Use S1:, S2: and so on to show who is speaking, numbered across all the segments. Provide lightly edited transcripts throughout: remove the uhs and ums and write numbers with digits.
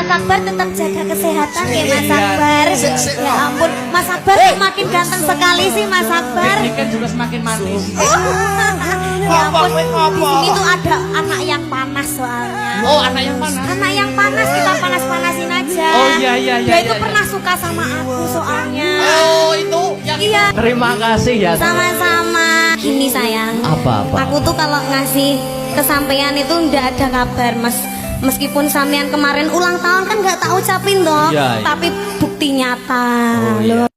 S1: Mas Akbar tetap jaga kesehatan ya Mas Akbar. Ya ampun, Mas Akbar semakin ganteng sekali sih Mas Akbar.
S2: Ini kan juga semakin manis.
S1: Ya ampun, di sini tuh ada anak yang panas soalnya.
S2: Oh, anak yang panas.
S1: Anak yang panas kita panas-panasin aja.
S2: Oh, iya,
S1: Dia itu
S2: iya.
S1: pernah suka sama aku soalnya.
S2: Oh, itu yang
S1: Iya.
S2: Terima kasih ya.
S1: Sama-sama. Gini sayang.
S2: Apa-apa?
S1: Aku tuh kalau ngasih kesampaian itu ndak ada kabar, Mas. Meskipun sampean kemarin ulang tahun kan nggak tak ucapin toh,
S2: Iya.
S1: tapi bukti nyata.
S2: Oh, iya.
S1: Loh.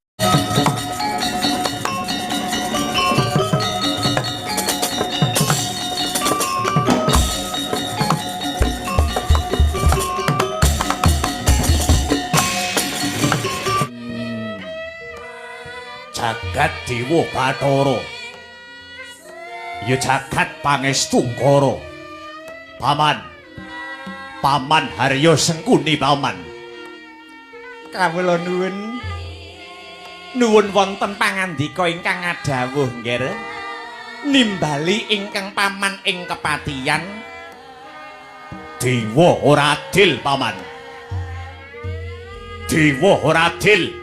S3: Jagat Dewa Bathara. Ya jagat Pangestungkara. Paman. Paman Harya Sengkuni Paman.
S2: Kawula nuwun. Nuwun wonten pangandika ingkang ngadhawuh, Nggih. Nimbali ingkang paman ing kepatiyan.
S3: Dewa ora adil, Paman. Dewa ora adil.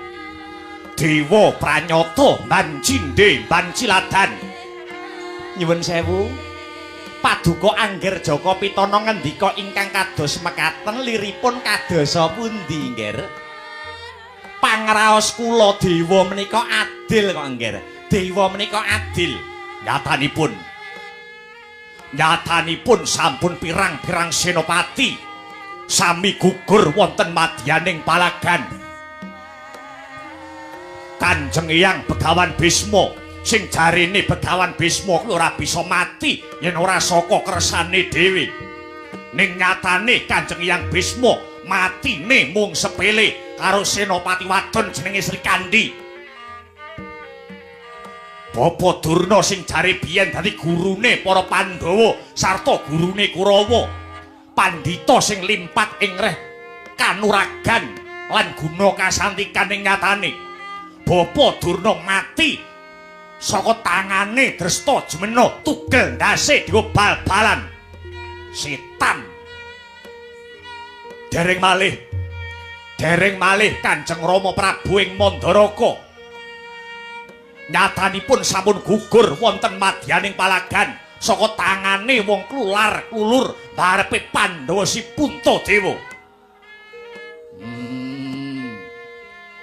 S3: Dewa pranyata ban cindhe ban ciladan.
S2: Nyuwun sewu. Paduka Angger Jaka Pitana ngendika ingkang kados mekaten liripun kadosa pundi, Nggih? Pangraos kula dewa menika adil kok, Nggih. Dewa menika adil.
S3: Nyatanipun. Nyatanipun sampun pirang-pirang senopati sami gugur wonten madyaning palagan. Kanjeng Eyang Begawan Bisma sing jarene Begawan Bisma kuwi ora bisa mati yen ora saka kersane dhewe. Ning nyatane Kanjeng Eyang Bisma matine mung sepele karo senopati wadon jenenge Sri Kandi. Bapa Durna sing jare biyen dadi gurune para Pandhawa sarta gurune Kurawa. Pandhita sing limpat ing reh kanuragan lan guna kasantikan ing nyatane. Bapa Durna mati saka tangane Dresta Jemena tugel ndase diwo bal-balan. Setan. Dereng malih. Dereng malih Kanjeng Rama Prabu ing Mandaraka. Nyatanipun sampun gugur wonten madyaning palagan saka tangane wong klular klulur barepe Pandhawa si Puntadewa.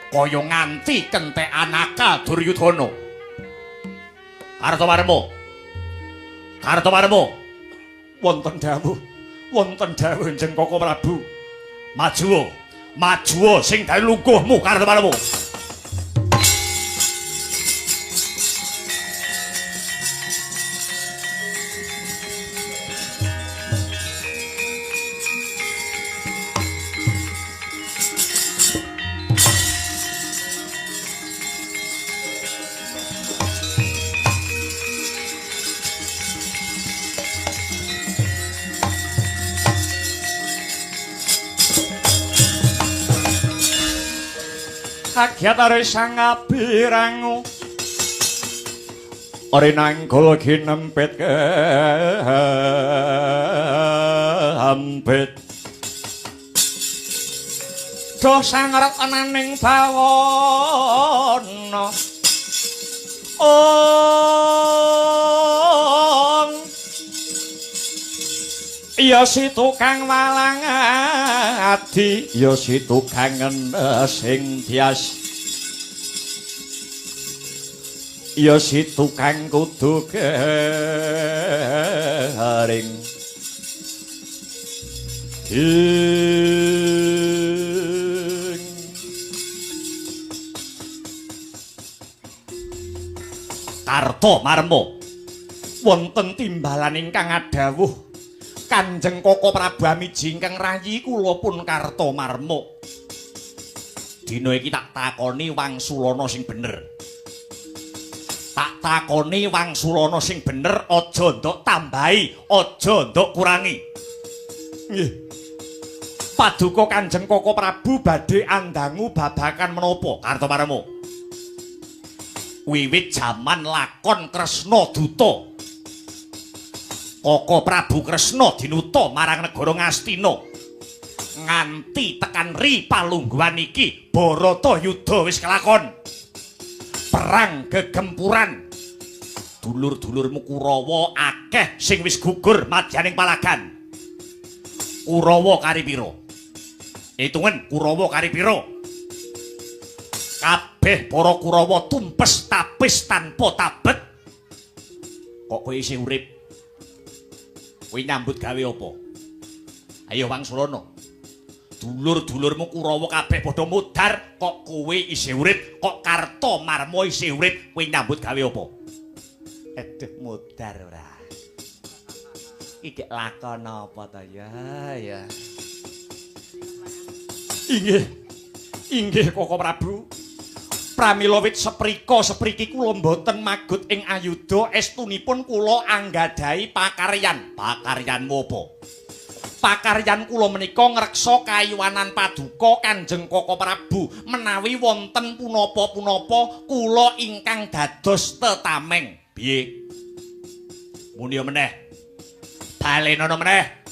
S3: Kaya nganti kentekan akal Duryudana. Kartowarma. Kartowarma.
S2: Wonten dawuh, wonten dawuh Njeng Koko Prabu.
S3: Majuwa, majuwa sing dadi lungguhmu Kartowarma.
S2: Kagyatare sang abirangu ore nanggala kinempit kehambit do sangret ananing bawana ong ya si tukang walang adi ya si tukang sing tias ya si tukang kudu garing ing
S3: Kartomarma
S2: wonten timbalan ingkang adhawuh Kanjeng Koko Prabu Amiji ingkang rayi kula pun Kartomarma.
S3: Dina iki tak takoni wangsulana sing bener. Tak takoni wangsulana sing bener, aja ndok tambahi, aja ndok kurangi.
S2: Nggih. Paduka Kanjeng Koko Prabu badhe andangu babakan menapa
S3: Kartomarma? Wiwit jaman lakon Kresna Duta. Koko Prabu Kresna dinuta marang negara Ngastina.
S2: Nganti tekan ri palungguhan iki Baratayuda wis kelakon. Perang gegempuran. Dulur-dulurmu Kurawa akeh sing wis gugur madyaning palagan. Kurawa kari pira? Hitungen Kurawa kari pira? Kabeh para Kurawa tumpes tapis tanpa tabet. Kok kowe isih urip? Kowe nyambut gawe apa? Ayo Wangsulana. Dulur-dulurmu Kurawa kabeh padha mudhar, kok kowe isih urip? Kok Kartomarma isih urip? Kowe nyambut gawe apa? Aduh, mudhar ora. Iki lakon apa ta ya? Ya. Inggih. Inggih Koko Prabu. Pramila wit seprika sepriki kula mboten magut ing ayuda, estunipun kula anggadhahi pakaryan. Pakaryanmu apa? Pakaryan kula menika ngreksa kayuwanan paduka Kanjeng Koko Prabu menawi wonten punapa-punapa kula ingkang dados tetameng. Piye? Muni meneh. Balenono meneh.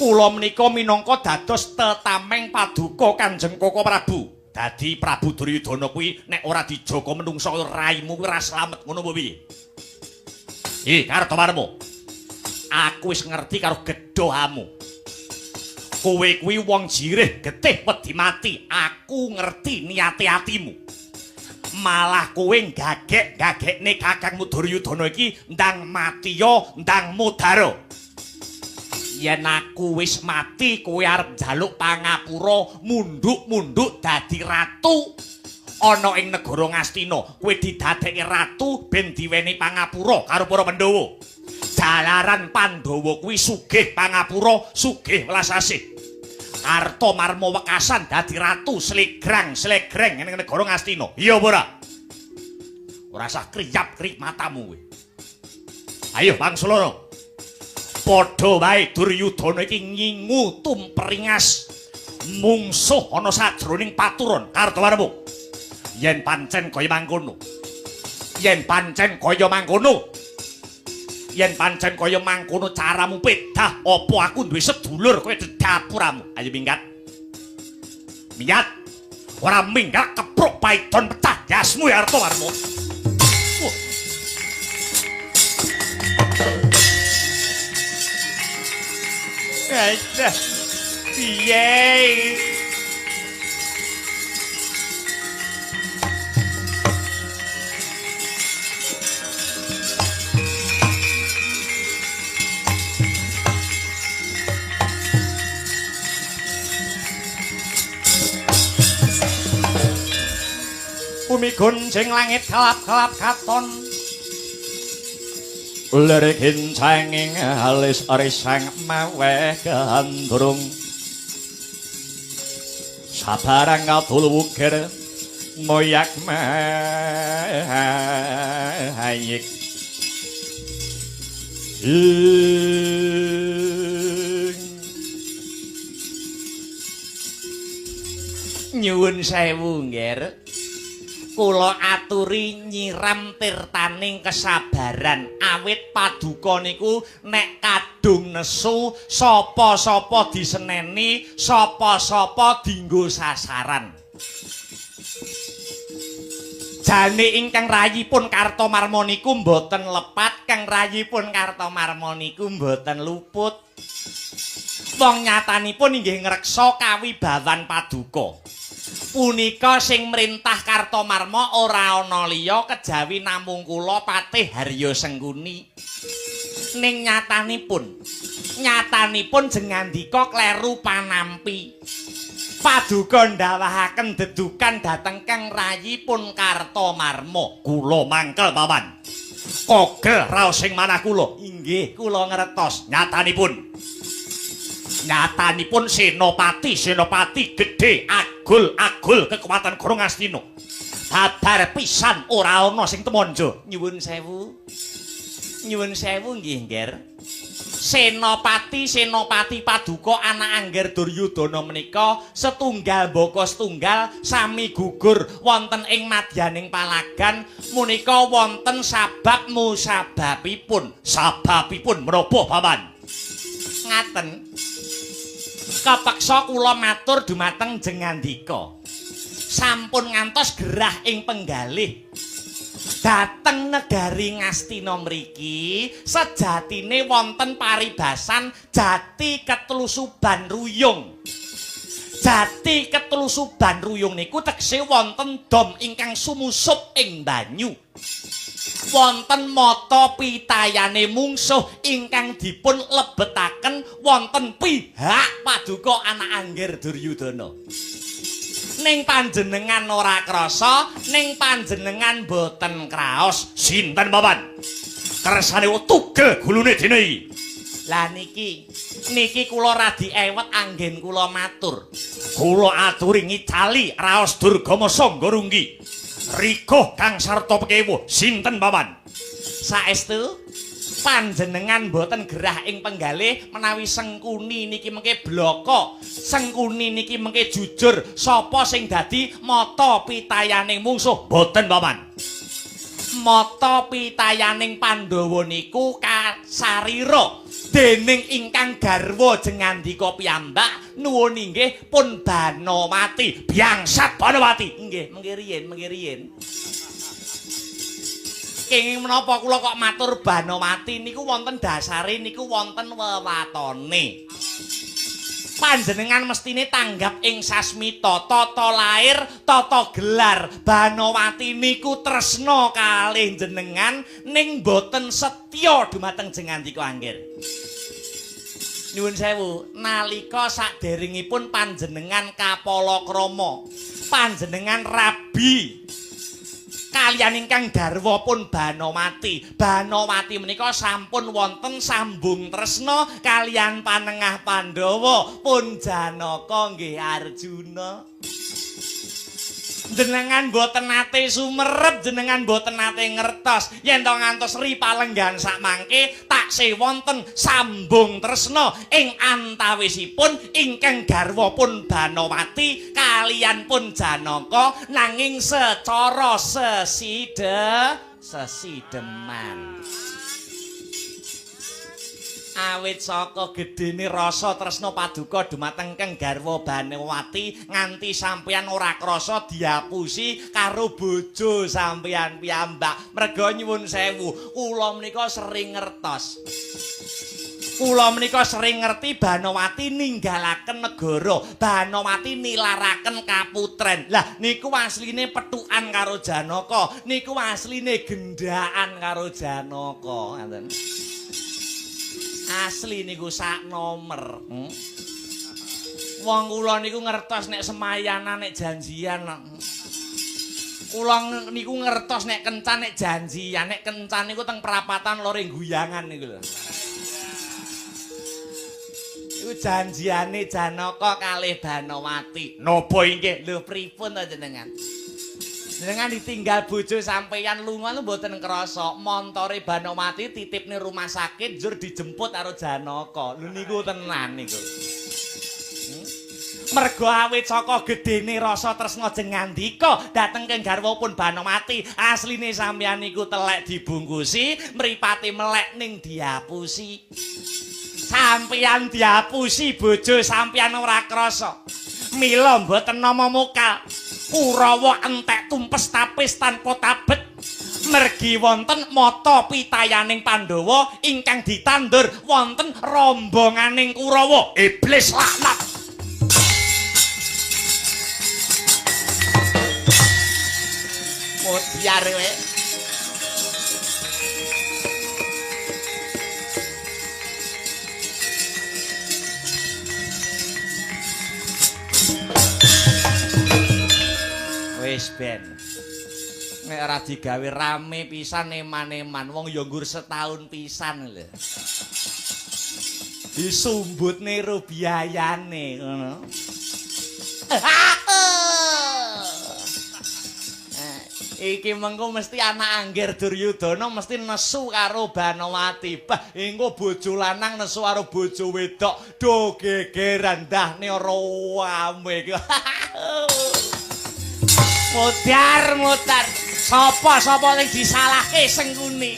S2: Kula menika minangka dados tetameng paduka Kanjeng Koko Prabu. Dadi Prabu Duryudana kuwi nek ora dijaga menungsa raimu kuwi ora slamet ngono apa piye? Kartomarma. Aku wis ngerti karo gedhohamu. Kowe kuwi wong jirih getih wedi mati. Aku ngerti niate atimu. Malah kowe gagek-gagekne kakangmu Duryudana iki ndang matiya ndang mudhara. Yen aku wis mati kowe arep njaluk pangapura mundhuk-mundhuk dadi ratu ana ing negara Ngastina. Kowe didadekke ratu ben diweni pangapura karo para Pandhawa. Jalaran Pandhawa kuwi sugih pangapura, sugih welas asih. Kartomarma wekasan dadi ratu slegrang-slegreng ning negara Ngastina. Iya apa ora? Ora usah kriyap-kriyip matamu kowe. Ayo Wangsulana. Padha wae Duryudana iki ngingu tumperingas mungsuh ana sajroning paturon Kartomarma. Yen pancen kaya mangkono. Yen pancen kaya mangkono. Yen pancen kaya mangkono caramu pedah apa aku duwe sedulur kowe dapuramu. Ayo minggat. Minggat. Ora minggat kepruk paidon pecah jasmu ya Kartomarma. Alah, piye? Bumi gonjeng langit kelap-kelap katon. Lir kincanging alis risang maweh gandrung. Sabarang kadul wukir moyak mayik. Nyuwun sewu nggih. Kula aturi nyiram tirtaning kesabaran awit paduka niku nek kadung nesu sapa-sapa diseneni sapa-sapa dinggo sasaran. Jane ingkang rayipun Kartomarma niku mboten lepat, kang rayipun Kartomarma niku mboten luput. Wong nyatanipun inggih ngreksa kawibawan paduka. Punika sing mrintah Kartomarma ora ana liya kejawi namung kula Patih Harya Sengkuni. Ning nyatanipun, nyatanipun jengandika kleru panampi. Paduka ndawahaken dedukan dhateng kang rayipun Kartomarma. Kula mangkel paman. Kogel raos sing manah kula. Inggih, kula ngertos nyatanipun. Nyatanipun senopati, senopati gedhe agul-agul kekuatan Goro Ngastina. Babar pisan ora ana sing temonjo. Nyuwun sewu. Nyuwun sewu nggih, Ngger. Senopati, senopati paduka anak Angger Duryudana menika setunggal mbaka setunggal sami gugur wonten ing madyaning palagan menika wonten sabab musababipun. Sababipun menapa, Paman? Ngaten. Kepeksa kula matur dumateng Jengandika. Sampun ngantos gerah ing penggalih. Dateng negari Ngastina mriki sejatine wonten paribasan jati ketlusuban ruyung. Jati ketlusuban ruyung niku tegese wonten dom ingkang sumusup ing banyu. Wonten mata pitayane mungsuh ingkang dipun lebetaken wonten pihak paduka anak Anggir Duryudana. Ning panjenengan ora krasa, ning panjenengan boten kraos.
S3: Sinten paman? Kersane tugel gulune dene iki.
S2: Lah niki, niki kula radi ewet anggen kula matur.
S3: Kula aturi ngicali raos Durgama Sangga Runggi. Rikuh kang sarta pekewuh. Sinten paman?
S2: Saestu panjenengan boten gerah ing penggalih menawi Sengkuni niki mengke blaka. Sengkuni niki mengke jujur sapa sing dadi mata pitayaning mungsuh?
S3: Boten paman.
S2: Mata pitayaning Pandhawa niku kasarira dening ingkang garwa Jengandika piyambak nuwun inggih pun Banowati.
S3: Biangsat Banowati.
S2: Nggih, mengke riyin, mengke riyin. Kenging menapa kula kok matur Banowati niku wonten dasare niku wonten wewatone. Panjenengan mestine tanggap ing sasmita, tata lair, tata gelar. Banowati niku tresna kalih jenengan ning boten setya dumateng Jengandika Anggir. Nyuwun sewu, nalika saderengipun panjenengan kapalakrama, panjenengan rabi kaliyan ingkang garwa pun Banowati. Banowati menika sampun wonten sambung tresna kaliyan panengah Pandhawa pun Janaka nggih Arjuna. Jenengan boten nate sumerep, jenengan boten nate ngertos yen to ngantos ri palenggan sakmangke taksih wonten sambung tresna ing antawisipun ingkang garwa pun Banowati kaliyan pun Janaka nanging secara sesideman. Awit saka gedene rasa tresna paduka dumateng kang garwa Banowati nganti sampeyan ora krasa diapusi karo bojo sampeyan piyambak. Merga nyuwun sewu, kula menika sering ngertos. Kula menika sering ngerti Banowati ninggalaken negara, Banowati nilaraken kaputren. Lah niku asline pethukan karo Janaka, niku asline gendaan karo Janaka, ngoten. Asli niku sak nomer. Wong kula niku ngertos nek semayanan nek janjian. Kula niku ngertos nek kencan nek janjian, nek kencan niku teng perapatan lore guyangan niku lho. Iku janjiane Janaka kalih Banowati.
S3: Napa inggih?
S2: Lho pripun to jenengan? Jenengan ditinggal bojo sampeyan lunga lho mboten krasa. Montore Banowati titipne rumah sakit njur dijemput karo Janaka. Lho niku tenan niku. Mergo awit saka gedene rasa tresna Jengandika dhateng kang garwa pun Banowati, asline sampeyan niku telek dibungkusi, mripate melek ning diapusi. Sampeyan diapusi bojo sampeyan ora krasa. Mila mboten nama mokal. Kurawa entek tumpes tapis tanpa tabet. Mergi wonten mata pitayaning Pandhawa ingkang ditandur wonten rombonganing Kurawa.
S3: Iblis laknat.
S2: Modiar kowe. Wis ben. Nek ora digawe rame pisan eman-eman wong ya nggur setahun pisan lho. Disumbutne ro biayane ngono. Iki mengko mesti anak Anggir Duryudana mesti nesu karo Banowati. Bah, engko bojo lanang nesu karo bojo wedok do gegeran ndahne ora ame iki. Modar modar. Sapa-sapa sing disalahke Sengkuni?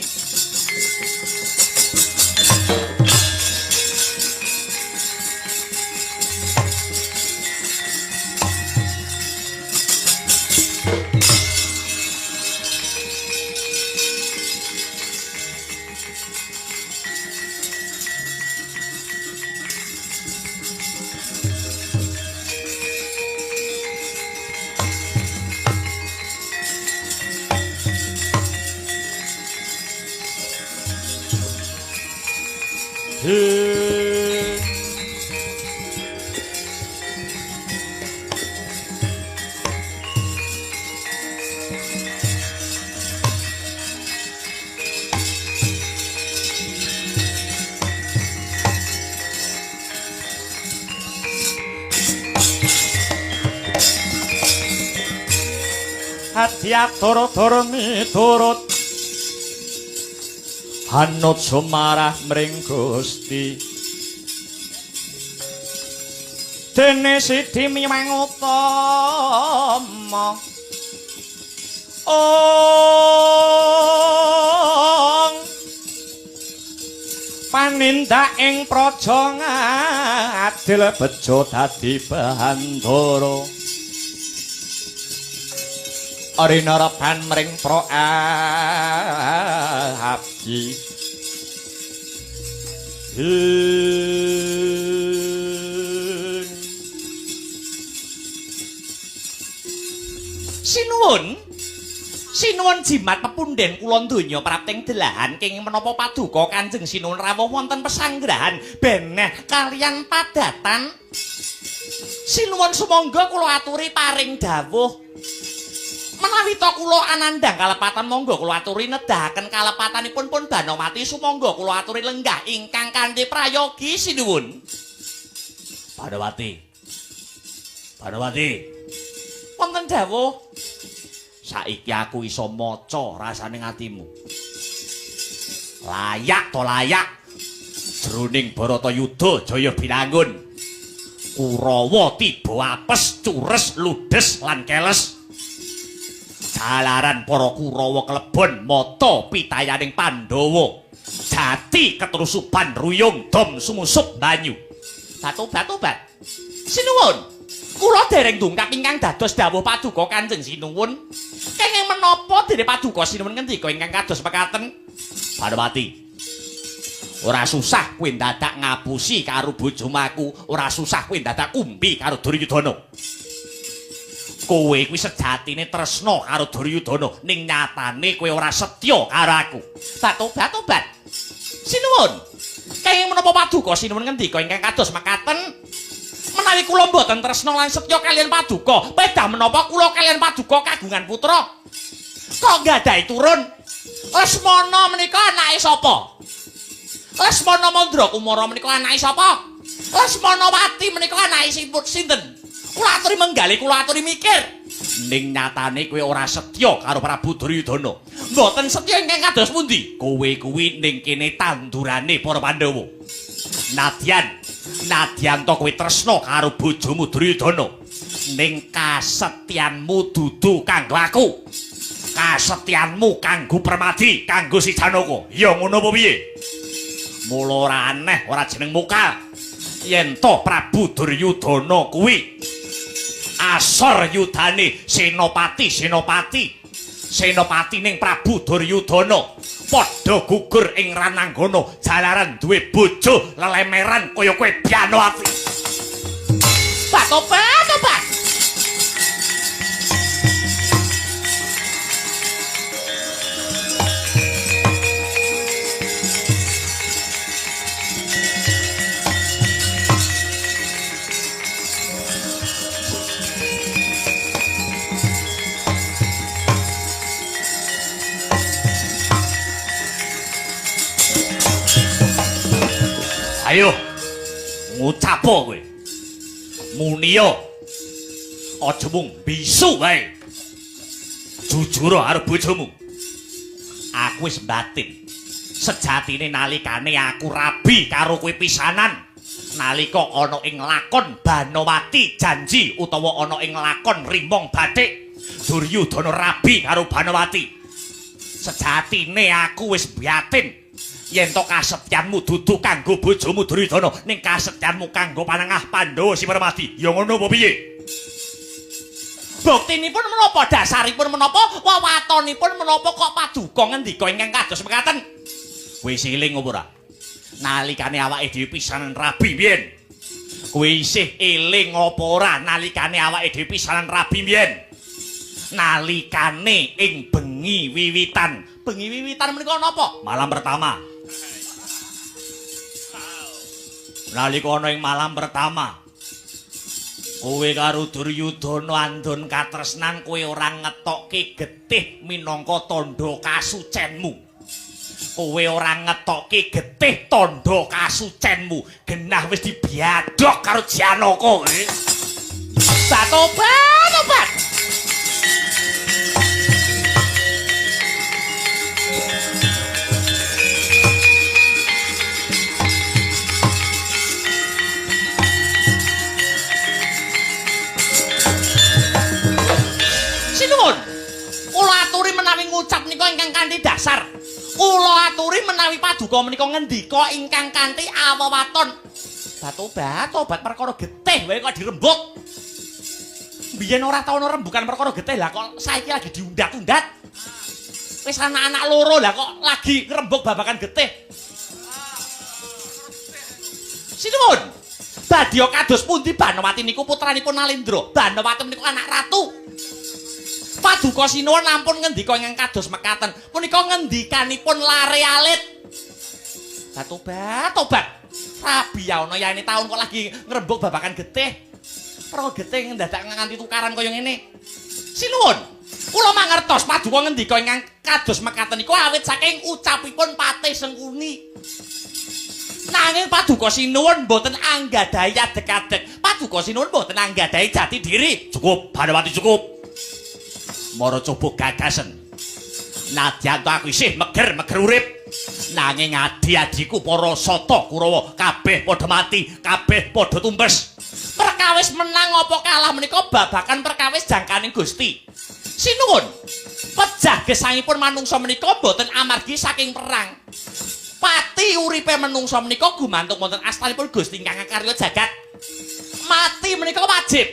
S2: Adiatur miturut hanut sumarah mring Gusti dene sidi miwang utama ong panindak ing praja ngadil bejo dadi bandara Rinarepan mring pra abdi. Sinuwun, sinuwun jimat pepundhen kula donya prapting delahan kenging menapa paduka Kanjeng Sinuwun rawuh wonten pesanggrahan beneh kaliyan padatan. Sinuwun sumangga kula aturi paring dawuh. Menawi ta kula anandhang kalepatan monggo kula aturi nedahaken kalepatanipun pun Banowati sumangga kula aturi lenggah ingkang kanthi prayogi sinuwun. Banowati. Banowati. Wonten dawuh. Saiki aku iso maca rasane atimu. Layak to layak. Jroning Bharatayuda jaya binangun. Kurawa tiba apes, cures, ludes lan keles. Jalaran para Kurawa klebon mata pitayaning Pandhawa. Jati ketrusuban ruyung dom sumusup banyu. Batu-batu-bat. Sinuwun, kula dereng dongkap ingkang dados dawuh paduka Kanjeng Sinuwun. Kenging menapa dene paduka Sinuwun ngendika ingkang kados mekaten? Banowati. Ora susah kowe dadak ngapusi karo bojomu aku, ora susah kowe dadak kumpi karo Duryudana. Kowe kuwi sejatine tresna karo Duryudana, ning nyatane kowe ora setya karo aku. Batobat-tobat. Sinuwun. Kenging menapa paduka Sinuwun ngendika ingkang kados mekaten? Menawi kula mboten tresna lan setya kaliyan paduka, pedah menapa kula kaliyan paduka kagungan putra? Kok nggadahi turun? Lesmana menika anake sapa? Lesmana Mandra Kumara menika anake sapa? Lesmanawati menika anake sinten? Kula aturi menggali, kula aturi mikir. Ning nyatane kowe ora setya karo Prabu Duryudana. Mboten setya ingkang kados pundi? Kowe kuwi ning kene tandurane para Pandhawa. Nadyan, nadyan to kowe tresna karo bojomu Duryudana. Ning kasetyanmu dudu kanggo aku. Kasetyanmu kanggo Permadi, kanggo si Janaka. Ya ngono apa piye? Mula ora aneh ora jeneng mokal. Yen to Prabu Duryudana kuwi asor yudane senopati senopati senopati ning Prabu Duryudana padha gugur ing rananggana jalaran duwe bojo lelemeran kaya kowe Banowati. Batobat-tobat. Ayo ngucapo kowe. Muniya. Aja mung bisu wae. Jujur karo bojomu. Aku wis batin. Sejatine nalikane aku rabi karo kowe pisanan. Nalika ana ing lakon Banowati janji utawa ana ing lakon Rimong Bathik, Duryudana rabi karo Banowati. Sejatine aku wis batin. Yen to kasetyanmu dudu kanggo bojomu Duryudana, ning kasetyanmu kanggo panengah Pandhawa si Permadi. Ya ngono apa piye? Buktinipun menapa, dasaripun menapa, wewatonipun menapa kok paduka ngendika ingkang kados mekaten? Kowe isih eling apa ora? Nalikane awake dhewe pisanan rabi biyen. Kowe isih eling apa ora nalikane awake dhewe pisanan rabi biyen? Nalikane ing bengi wiwitan. Bengi wiwitan menika napa? Malam pertama. Nalika ana ing malam pertama, kowe karo Duryudana andon katresnan, kowe ora ngetokke getih minangka tandha kasucenmu. Kowe ora ngetokke getih tandha kasucenmu. Genah wis dibiadhok karo Janaka. Tobat, tobat. Sinuwun, kula aturi menawi ngucap nika ingkang kanthi dasar. Kula aturi menawi paduka menika ngendika ingkang kanthi awewaton. Tobat, tobat perkara getih wae kok dirembuk. Biyen ora tau ana rembukan perkara getih, lah kok saiki lagi diundat-undat. Wis anak-anak loro lah kok lagi ngrembug babagan getih. Sinuwun. Badya kados pundi Banowati niku putranipun Nalendra. Banowati niku anak ratu. Paduka sinuwun ampun ngendika ingkang kados mekaten. Punika ngendikanipun lare alit. Tobat, tobat. Rabi ana yaene taun kok lagi ngrembug babagan getih. Perkara getih ndadak nganti tukaran kaya ngene. Sinuwun, kula mangertos paduka ngendika ingkang kados mekaten niku awit saking ucapipun Patih Sengkuni. Nanging paduka sinuwun mboten anggadhahi adeg-adeg. Paduka sinuwun mboten anggadhahi jati diri. Cukup, Banowati cukup. Mara coba gagasen. Nadyan to aku isih meger-meger urip. Nanging adi-adiku para sata Kurawa kabeh padha mati, kabeh padha tumpes. Perkawis menang apa kalah menika babakan perkawis jangkaning Gusti. Sinuwun, pejah gesangipun manungsa menika mboten amargi saking perang. Pati uripe menungsa menika gumantung wonten astanipun Gusti ingkang akarya jagat. Mati menika wajib.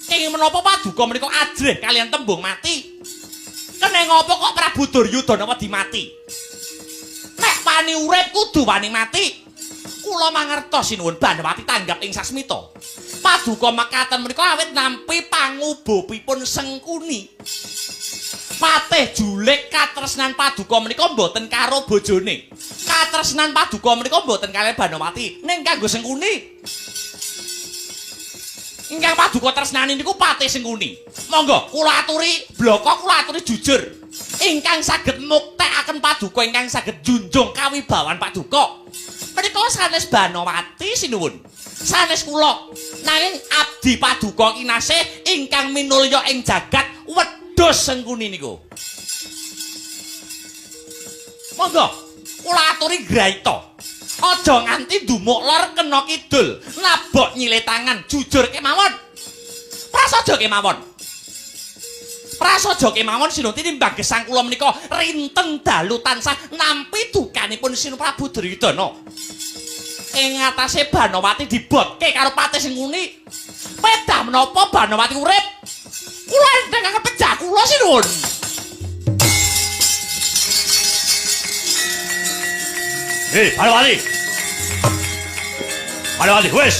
S2: Kenging menapa paduka menika ajrih kaliyan tembung mati. Keneng apa kok Prabu Duryudana wedi mati? Nek wani urip kudu wani mati. Kula mangertos sinuwun Banowati tanggap ing sasmita. Paduka mekaten menika awit nampi pangubupipun Sengkuni. Patih julik katresnan paduka menika mboten karo bojone. Katresnan paduka menika mboten kaliyan Banowati, ning kanggo Sengkuni. Ingkang paduka tresnani niku Patih Sengkuni. Monggo kula aturi bloko, kula aturi jujur. Ingkang saged muktekaken paduka, ingkang saged junjung kawibawan paduka menika sanes Banowati sinuwun. Sanes kula. Nanging abdi paduka kinasih ingkang minulya ing jagat wedhus Sengkuni niku. Monggo kula aturi graita. Aja nganti ndumuk lor kena kidul, nabok nyile tangan, jujur kemawon. Prasaja kemawon. Prasaja kemawon sinuwun tinimbang gesang kula menika rinten dalu tansah nampi dukanipun Sinuwun Prabu Duryudana. Ing atase Banowati dibotke karo Patih Sengkuni. Pedah menapa Banowati urip? Kula entengaken pejah kula sinuwun.
S3: Hei, Banowati. Banowati, wis.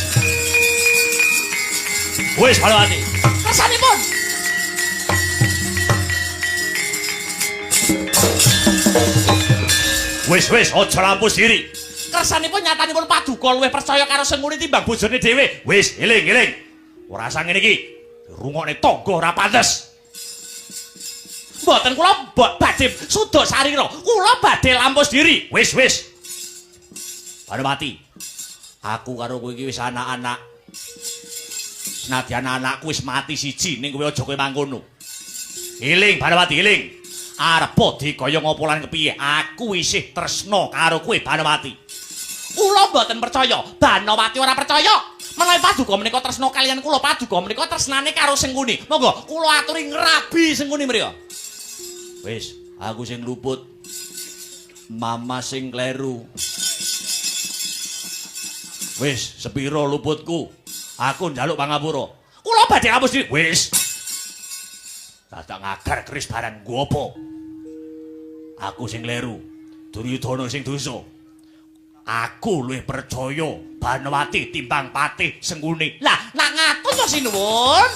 S3: Wis, Banowati.
S2: Kersanipun.
S3: Wis, wis, aja lampus diri.
S2: Kersanipun nyatanipun paduka luwih percaya karo Sengkuni timbang bojone dhewe.
S3: Wis, eling, eling. Ora usah ngene iki. Rungokne tangga ora pantes.
S2: Mboten kula badhe suda sarira. Kula badhe lampus diri.
S3: Wis, wis. Banowati, aku karo kowe iki wis anak-anak. Senadyan anakku wis mati siji, ning kowe aja kowe mangkono. Eling Banowati, eling. Arepa dikaya ngopo lan kepiye, aku isih tresna karo kowe Banowati.
S2: Kula mboten percaya, Banowati ora percaya. Menawi paduka menika tresna kaliyan kula, paduka menika tresnane karo Sengkuni. Monggo kula aturi ngrabi Sengkuni mriya.
S3: Wis, aku sing luput. Mama sing kleru. Wis, sepiro luputku? Aku njaluk pangapura.
S2: Kula badhe ngapus diri.
S3: Wis. Dadak ngagar keris barang nggo apa? Aku sing kleru. Duryudana sing dosa. Aku luwih percaya Banowati timbang Patih Sengkuni.
S2: Lah, nak ngaten to sinuwun.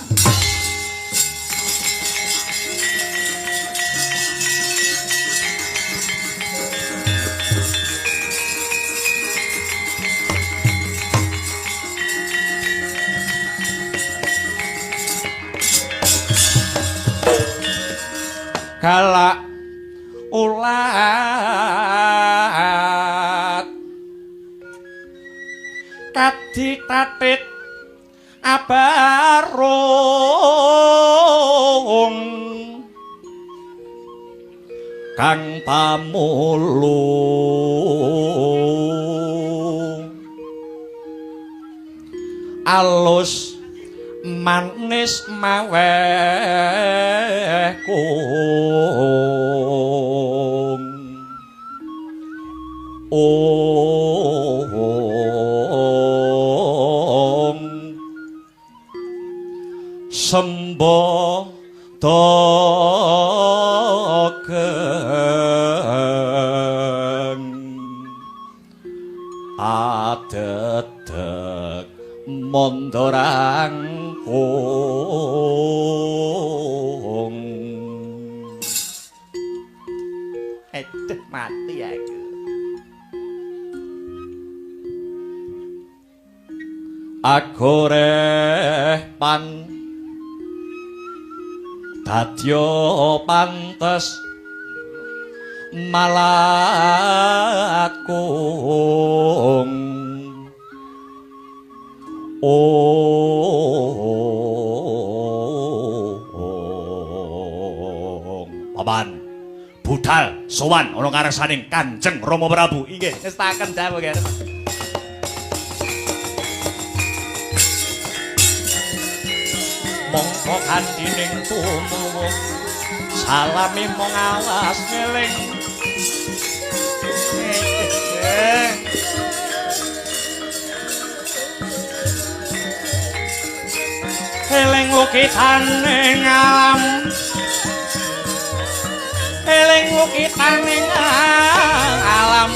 S2: galak ulat kadi tatit abarung kang pamulung alus manis maweh kung ong sembo dogeng adedeg mondorangkung. Aduh mati aku. Agoreh pan dadya pantes malat kung ong. Paman budal sowan ana ngarsaning Kanjeng Rama Prabu. Inggih, ngestaken dawuh nggih. Mongko kandining tumuwuh salami mong alas ngeling. Eling lukitaning alam, eling lukitaning alam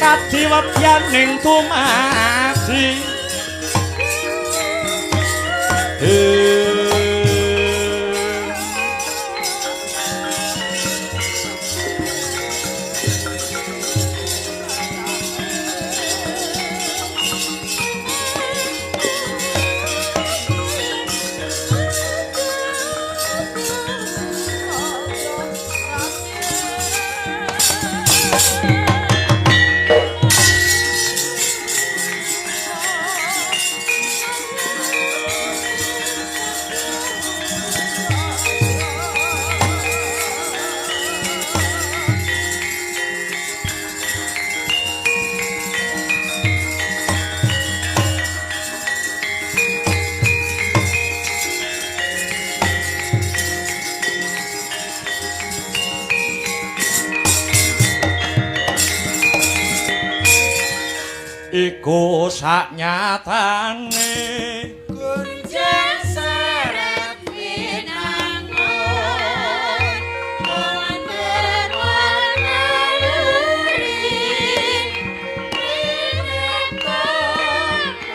S2: kadiwedyaning dumadi. Iku saknyatane
S4: gunjang seret winangun wonten warna luring rineka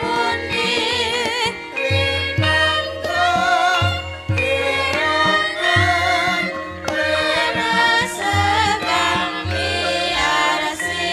S4: muni rinangka kirangan rasa kang miarsi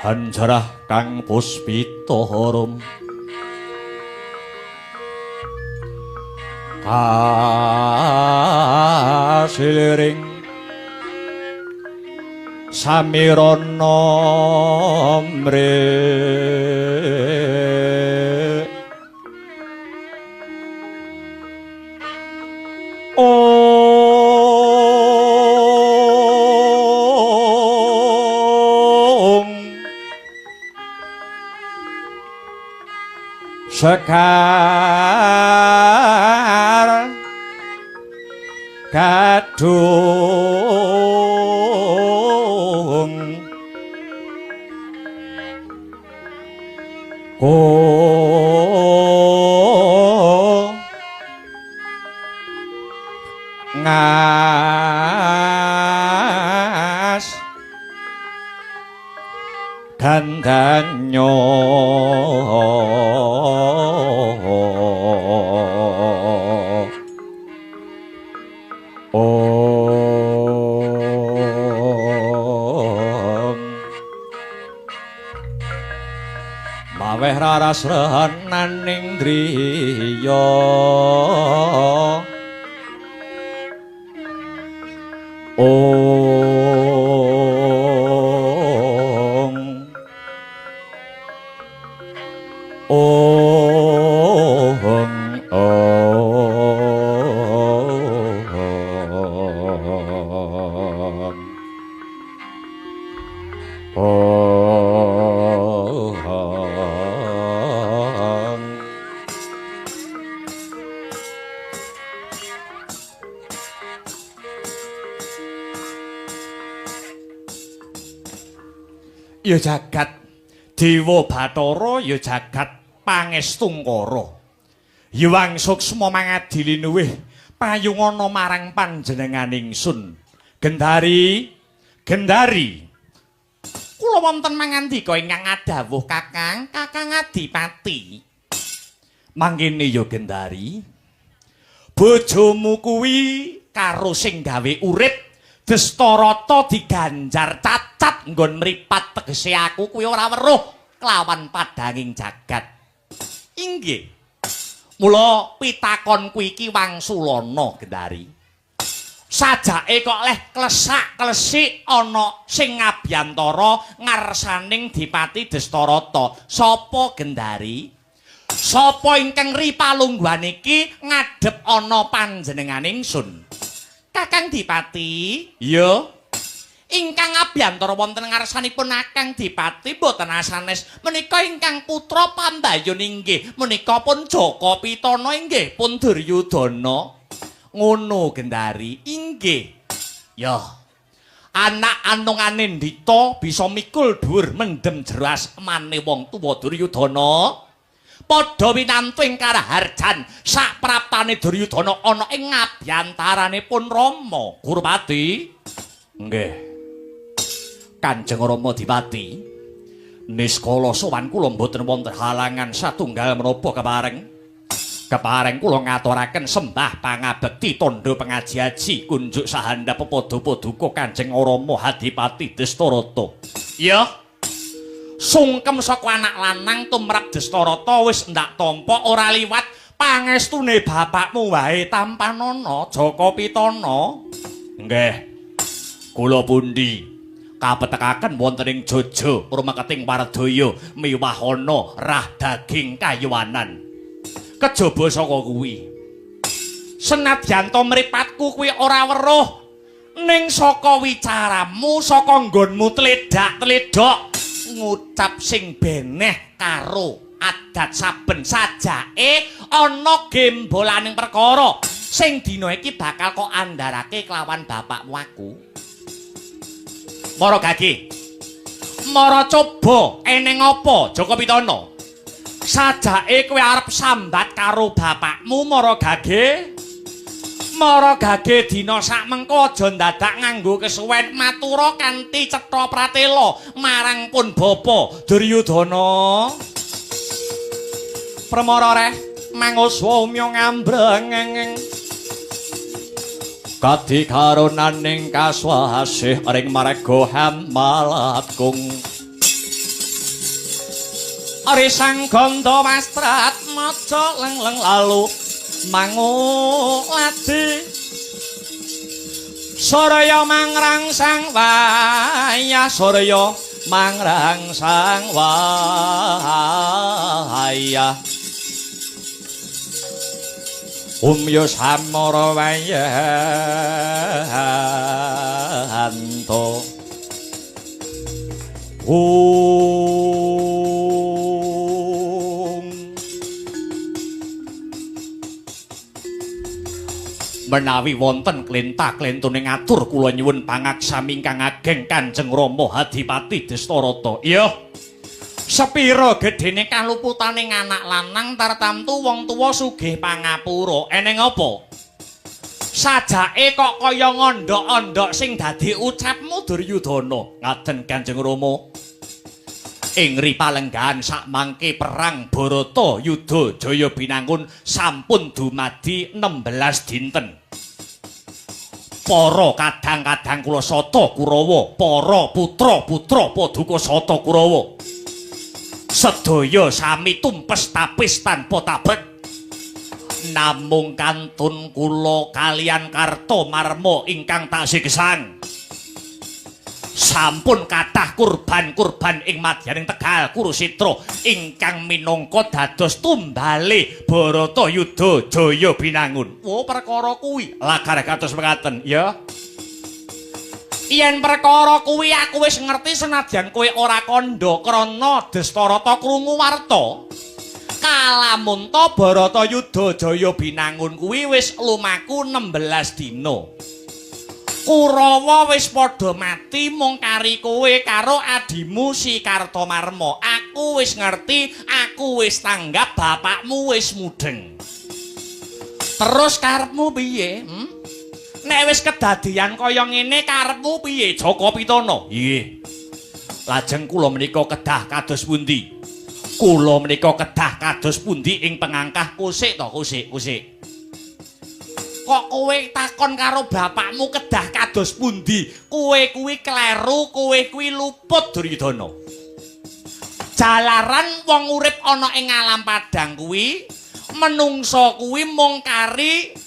S2: Hanjarah kang puspita harum kasiliring samirana mrih Sekar Gadung Ko Ngas Gandanyo Om Maweh raras renaning driya Om Om Om Om. Ya jagat Dewa Bathara, ya jagat Pangestungkara. Hyang Suksma mangadili luwih payungana marang panjenengan ingsun. Gendari, Gendari. Kula wonten mangandika ingkang adhawuh Kakang, Kakang Adipati. Mangkene ya Gendari. Bojomu kuwi karo sing gawe urip Destarata diganjar cacat nggon mripat tegese aku kuwi ora weruh kelawan padhanging jagat. Inggih. Mula pitakonku iki wangsulana Gendari. Sajake kok leh klesak-klesik ana sing ngabyantara ngarsaning Dipati Destarata. Sapa Gendari? Sapa ingkang ripalungguhan iki ngadhep ana panjenengan ingsun? Kakang Dipati? Iya. Ingkang abyantara wonten ngarsanipun Kakang Dipati mboten asanes menika ingkang putra pambayun inggih menika pun Jaka Pitana inggih pun Duryudana. Ngono Gendari. Inggih. Ya. Anak anungane Ndita bisa mikul dhuwur mendem jero asmane wong tuwa Duryudana. Padha winantu ing karaharjan sapraptane Duryudana ana ing ngabyantaranipun Rama Gurupati. Nggih. Kanjeng Rama Dipati, niskala sowan kula mboten wonten halangan satunggal menapa kepareng. Kepareng kula ngaturaken sembah pangabekti tandha pengaji-aji kunjuk sahandap pepadha paduka Kanjeng Rama Adipati Destarata. Ya. Sungkem saka anak lanang tumrap Destarata wis ndak tampa ora liwat pangestune bapakmu wae tampanana Jaka Pitana. Nggih. Kula pundi kapetekaken wonten ing Jojo rumeketing Wardaya miwahana rah daging kayuwanan. Kejaba saka kuwi senadyan to mripatku kuwi ora weruh ning saka wicaramu saka nggonmu tledak-tledok ngucap sing beneh karo adat saben sajake ana gembolaning perkara sing dina iki bakal kok andharake kelawan bapakmu aku. Mara gage. Mara coba eneng apa Jaka Pitana? Sajake kowe arep sambat karo bapakmu mara gage. Mara gage dina sakmengko aja ndadak nganggo kesuwen matura kanthi cetha pratela marang pun bapa Duryudana. Permara reh manguswa umya ngambreng kadi karunaning kaswasih ring marga hamalatkung. Ari sang gandha wastrat maca lengleng lalu manguladi Surya mangrangsang wayah surya mangrangsang wayah umya samara wayanto Om.
S3: Menawi wonten klenta-klentune ngatur kula nyuwun pangaksami ingkang ageng Kanjeng Rama Adipati Destarata. Iya. Sepira gedene kaluputane anak lanang tartamtu wong tuwa sugih pangapura. Eneng apa? Sajake kok kaya ngondhok-ondhok sing dadi ucapmu Duryudana. Ngaten Kanjeng Rama. Ing ripalenggahan sakmangke perang Bharata Yudha Jaya Binangun sampun dumadi 16 dinten. Para kadang-kadang kula Sata Kurawa, para putra-putra paduka Sata Kurawa sedaya sami tumpes tapis tanpa tabet. Namung kantun kula kalian Kartomarma ingkang taksih gesang. Sampun kathah kurban-kurban ing madyaning Tegal Kurusitra ingkang minangka dados tumbale Bharata Yudha Jaya Binangun. Oh, perkara kuwi lagar kados mekaten ya. Yen perkara kuwi aku wis ngerti senadyan kowe ora kandha krana Destarata krungu warta. Kalamunta Bharata Yudha Jaya Binangun kuwi wis lumaku 16 dina. Kurawa wis padha mati mung kari kowe karo adimu si Kartomarma. Aku wis ngerti, aku wis tanggap bapakmu wis mudeng. Terus karepmu piye? Nek wis kedadian kaya ngene karepmu piye Jaka Pitana? Nggih. Lajeng kula menika kedah kados pundi? Kula menika kedah kados pundi ing pengangkah kusik to, kusik, kusik. Kok kowe takon karo bapakmu kedah kados pundi? Kowe kuwi kleru, kowe kuwi luput Duryudana. Jalaran wong urip ana ing alam padang kuwi, menungsa kuwi mung kari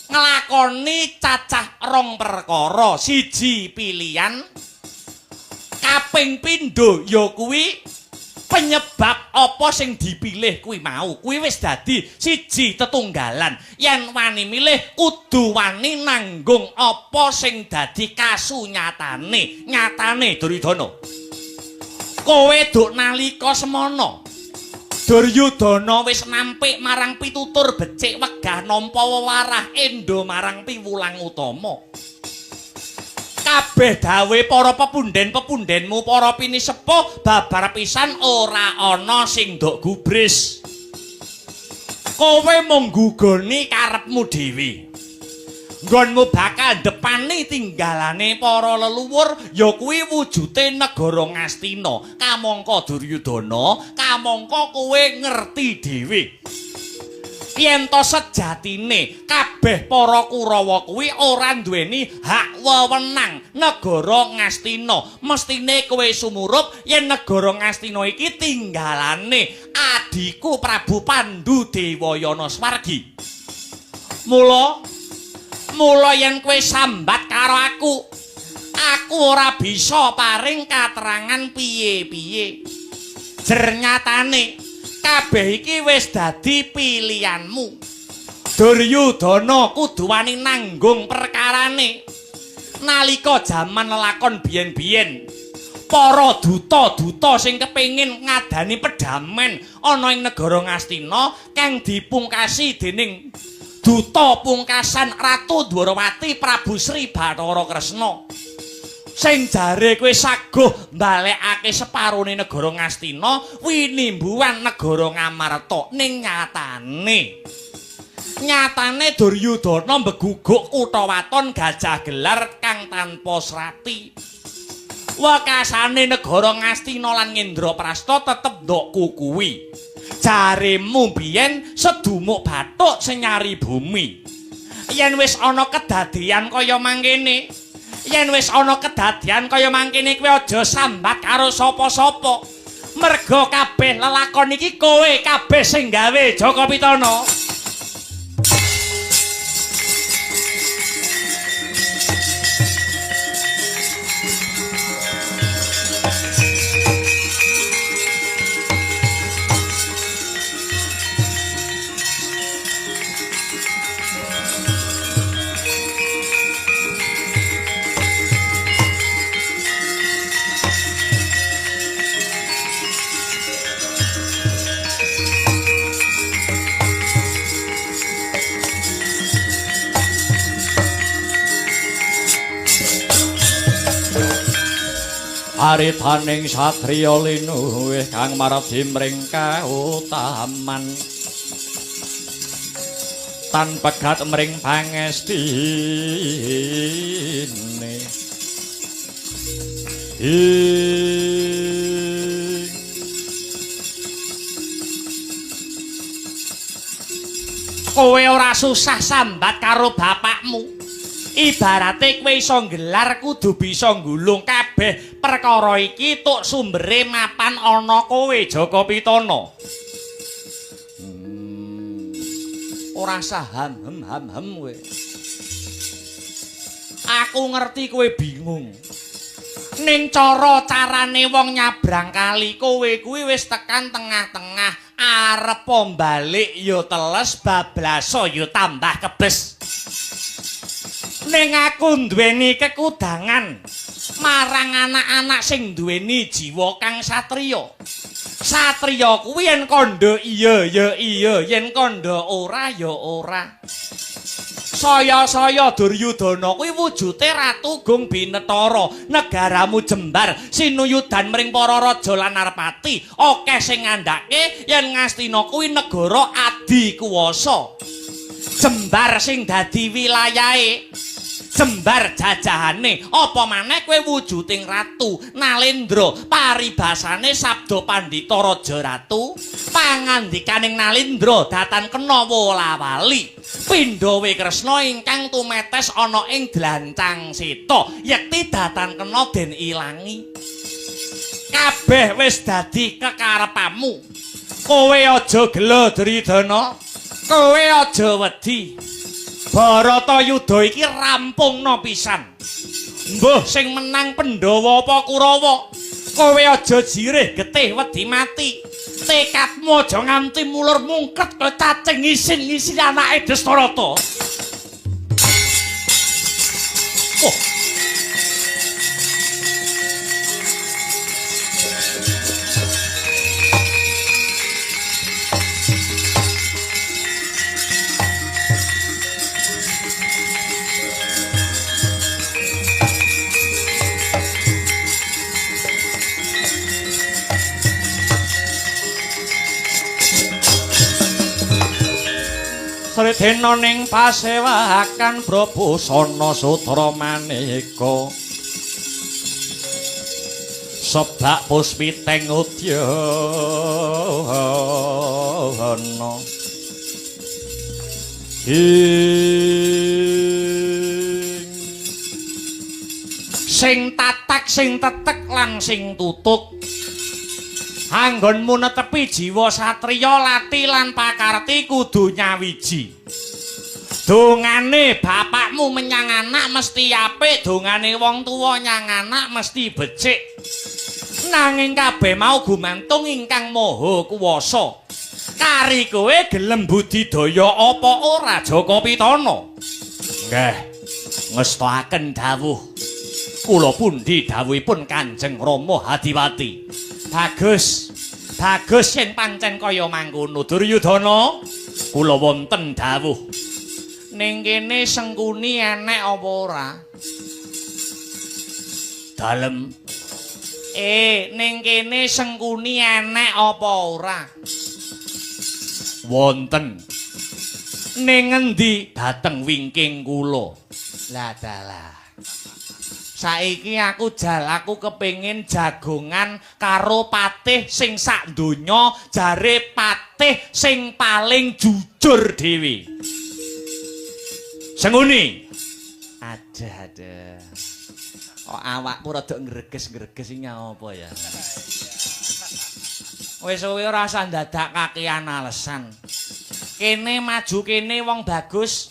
S3: nglakoni cacah rong perkara. Siji pilihan, kaping pindho ya kuwi penyebab apa sing dipilih kuwi mau. Kuwi wis dadi siji tetunggalan. Yen wani milih kudu wani nanggung apa sing dadi kasunyatane. Nyatane Duryudana, kowe duk nalika semana Duryudana wis nampik marang pitutur becik wegah nampa wewarah endo marang piwulang utama. Kabeh dawe para pepunden-pepundenmu para pinisepuh babar pisan ora ana sing ndok gubris. Kowe mung nggugoni karepmu dhewe. Nggonmu bakal ndepani tinggalane para leluwur ya kuwi wujute negara Ngastina. Kamangka Duryudana, kamangka kowe ngerti dhewe. Yen to sejatine kabeh para Kurawa kuwi ora nduweni hak wewenang negara Ngastina. Mestine kowe sumurup yen negara Ngastina iki tinggalane adhiku Prabu Pandu Dewayana Swargi. Mula yen kowe sambat karo aku, aku ora bisa paring katerangan piye-piye. Jernyatane kabeh iki wis dadi pilihanmu. Duryudana kudu wani nanggung perkarane. Nalika jaman lelakon biyen-biyen, para duta-duta sing kepengin ngadani pedamen ana ing negara Ngastina kang dipungkasi dening duta pungkasan Ratu Dwarawati Prabu Sri Bathara Kresna. Sing jare kowe saguh mbalekake separone negara Ngastina winimbuhan negara Ngamarta. Ning nyatane Duryudana mbeguguk kutha waton Gajah Gelar kang tanpa srati. Wekasane negara Ngastina lan Ngendraprasta tetep ndok kukuwi. Jaremu biyen sedumuk bathuk senyari bumi. Yen wis ana kedadian kaya mangkene, yen wis ana kedadian kaya mangkene kowe aja sambat karo sapa-sapa. Merga kabeh lelakon iki kowe kabeh sing gawe Jaka Pitana.
S2: Aritaning satriya linuwih kang mardi mring kautaman tan pegat mring pangestine.
S3: Kowe ora susah sambat karo bapakmu. Ibarate kowe iso nggelar kudu bisa nggulung kabeh perkara iki tuk sumbere mapan ana kowe Jaka Pitana. Ora sah ham hem ham hem kowe. Aku ngerti kowe bingung. Ning cara carane wong nyabrang kali kowe kuwi wis tekan tengah-tengah. Arep balik ya teles, bablaso ya tambah kebes. Ning aku nduweni kekudangan marang anak-anak sing nduweni jiwa kang satriya. Satriya kuwi yen kandha iya ya iya, yen kandha ora ya ora. Saya-saya Duryudana kuwi wujude Ratu Gung Binetara, negaramu jembar sinuyudan mring para raja lan narpati. Akeh sing ngandhake yen Ngastina kuwi negara adi kuwasa. Jembar sing dadi wilayahe, jembar jajahane, apa maneh kowe wujuding ratu Nalendra, paribasane sabda pandhita raja ratu, pangandikaning Nalendra datan kena wola-wali. Pindhawe Kresna ingkang tumetes ana ing dlancang seta, yekti datan kena den ilangi. Kabeh wis dadi kekarepanmu. Kowe aja gela Duryudana, kowe aja wedi. Bharatayuda iki rampungna pisan. Mbuh sing menang Pandhawa apa Kurawa? Kowe aja jirih getih wedi mati. Tekadmu aja nganti mulur mungket kaya cacing ngisin-ngisin anake Dastarata. Oh. Sridena ning pasewakan Brabusana Sutra maneka sebak puspiteng udyana. Sing tatak, sing tetek lan sing tutuk. Anggonmu netepi jiwa satriya lati lan pakarti kudu nyawiji. Dongane bapakmu menyang anak mesti apik, dongane wong tuwa nyang anak mesti becik. Nanging kabeh mau gumantung ingkang Maha Kuwasa. Kari kowe gelem budidaya apa ora Jaka Pitana? Nggih, ngestoaken dawuh. Kula pundi dawuhipun Kanjeng Rama Hadiwati. Bagus, bagus yen pancen kaya mangkono Duryudana. Kula wonten dawuh. Ning kene Sengkuni enek apa ora? Dalem. Ning kene Sengkuni enek apa ora? Wonten. Ning ngendi? Dateng wingking kula. Lah dalah. Saiki aku jalaku kepengin jagongan karo patih sing sak donya jare patih sing paling jujur dhewe. Sengkuni. Aduh aduh. Kok awakku rada ngreges-ngreges iki apa ya? Wis suwe ora usah ndadak kakean alesan. Kene maju kene wong bagus.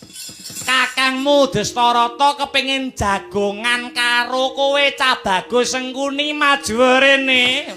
S3: Kakangmu Dastarata kepengin jagongan karo kowe cah bagus Sengkuni maju rene.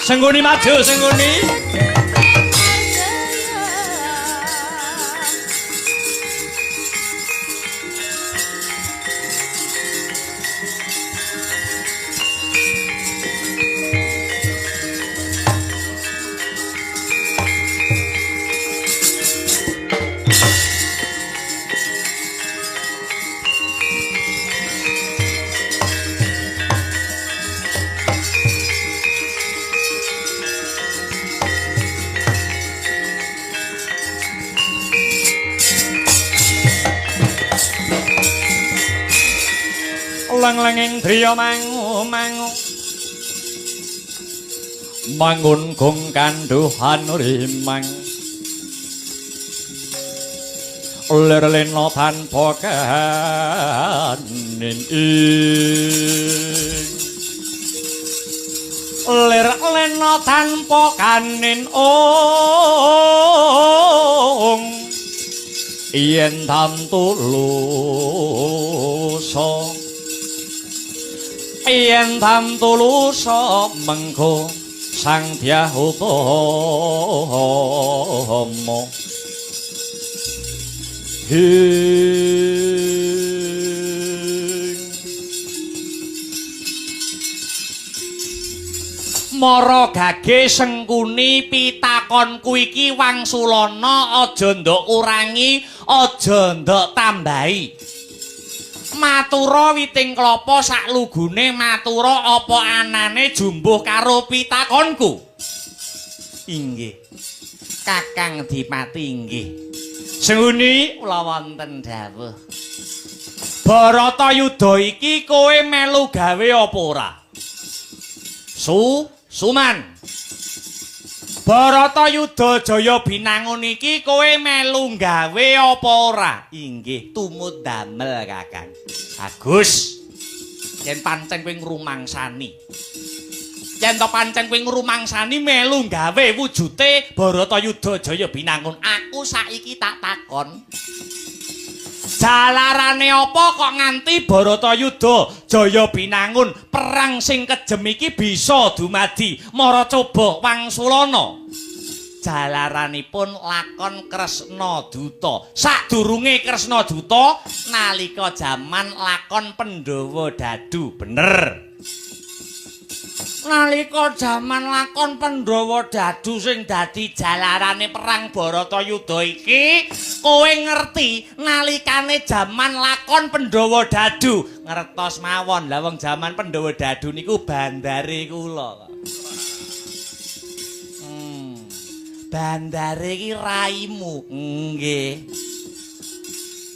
S2: Sengguni maju, Sengguni. Leng-lenging driya mangu-mangu mangun gong kandhuhan rimang lir lena tanpa kanin ing lir lena tanpa kanin ong yen tamtu lusa yen tamtulusa mengko Sang Dyah Utama. Hing Mara gage Sengkuni pitakonku iki wangsulana aja ndok kurangi, aja ndok tambahi. Matura witing klapa saklugune matura apa anane jumbuh karo pitakonku. Inggih. Kakang Dipati inggih. Sengkuni kula wonten dawuh. Bharatayuda iki kowe melu gawe apa ora? Suman. Bharatayuda Jaya Binangun iki kowe melu gawe apa ora? Inggih, tumut damel Kakang. Bagus. Yen pancen kowe ngrumangsani. Yen to pancen kowe ngrumangsani melu gawe wujute Bharatayuda Jaya Binangun, aku saiki tak takon. Jalarane apa kok nganti Bharatayuda Jaya Binangun perang sing kejem iki bisa dumadi mara coba wangsulana? Jalaranipun lakon Kresna Duta. Sadurunge Kresna Duta nalika jaman lakon Pandhawa Dadu, bener. Nalika jaman lakon Pandhawa Dadu sing dadi jalarane perang Bharatayuda iki, kowe ngerti nalikane jaman lakon Pandhawa Dadu, ngertos mawon. Lah wong jaman Pandhawa Dadu niku bandare kula. Bandare iki raimu. Nggih.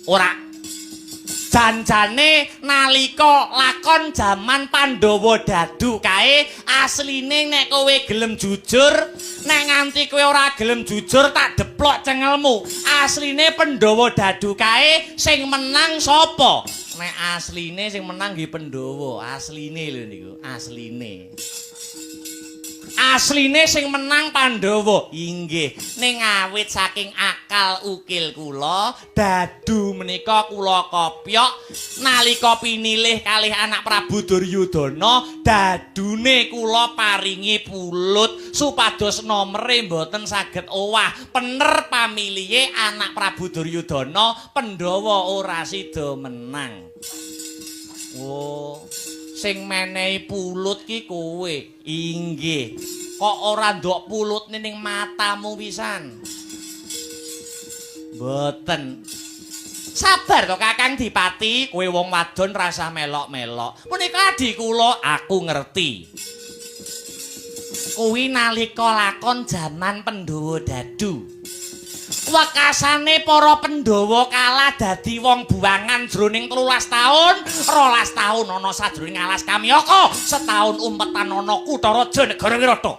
S2: Ora. Janjane nalika lakon jaman Pandhawa Dadu kae asline nek kowe gelem jujur, nek nganti kowe ora gelem jujur tak deplok cengelmu. Asline Pandhawa Dadu kae sing menang sapa? Nek asline sing menang nggih Pandhawa, asline lho niku, asline. Asline sing menang Pandhawa. Inggih, ning awit saking akal ukil kula, dadu menika kula kopyok nalika pinilih kalih anak Prabu Duryudana, dadune kula paringi pulut supados nomere mboten saged owah. Pener pamilihe anak Prabu Duryudana, Pandhawa ora sida menang. Oh, sing menehi pulut ki kowe. Inggih. Kok ora ndok pulutne ning matamu pisan? Mboten. Sabar to Kakang Dipati, kowe wong wadon rasah melok-melok. Punika adi kula, aku ngerti. Kuwi nalika lakon jaman Pandhawa Dadu. Wekasane para Pandhawa kalah dadi wong buangan jroning 13 taun, 12 taun ana sajroning alas Kamyaka, setahun umpetan ana kutha raja negara Wirata.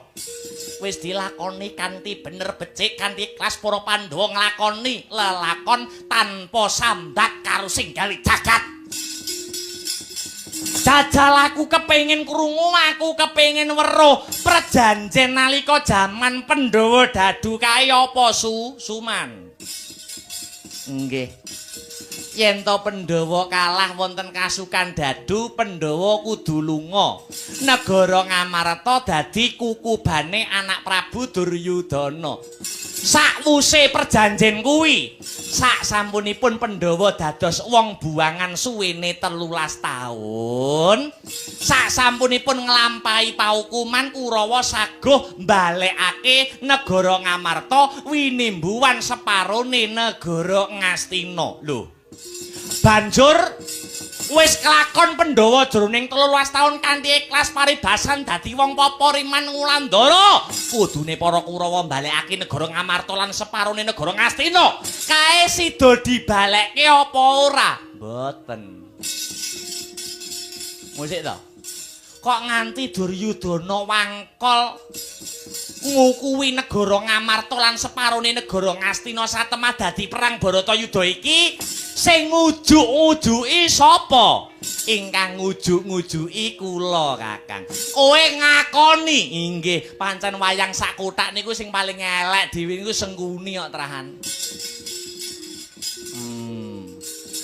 S2: Wis dilakoni kanthi bener becik, kanthi ikhlas para Pandhawa nglakoni lelakon tanpa sambat karo sing gawe jagat. Jajal aku kepengin krungu, aku kepengin weruh prejanjen nalika jaman Pandhawa Dadu kae apa Suman? Nggih. Yen to Pandhawa kalah wonten kasukan dadu, Pandhawa kudu lunga. Negara Ngamarta dadi kukubane anak Prabu Duryudana. Sakwuse perjanjen kuwi, sak sampunipun Pandhawa dados wong buangan suwene 13 taun, sak sampunipun nglampahi paukuman Kurawa saguh mbalekake negara Ngamarta winimbuwan separone negara Ngastina. Lho. Banjur wis kelakon Pandhawa jroning 13 taun kanthi ikhlas paribasan dadi wong papariman Wulandara. Kudune para Kurawa mbalekake negara Ngamarta lan separone negara Ngastina. Kae sida dibalekke apa ora? Mboten. Musik to? Kok nganti Duryudana wangkol ngukuwi negara Ngamarta lan separone negara Ngastina satemah dadi perang Baratayuda iki? Sing ngujuk-ngujuki sapa? Ingkang ngujuk-ngujuki kula, Kakang. Kowe ngakoni inggih pancen wayang sak kothak niku sing paling elek dhewe niku Sengkuni kok trahan.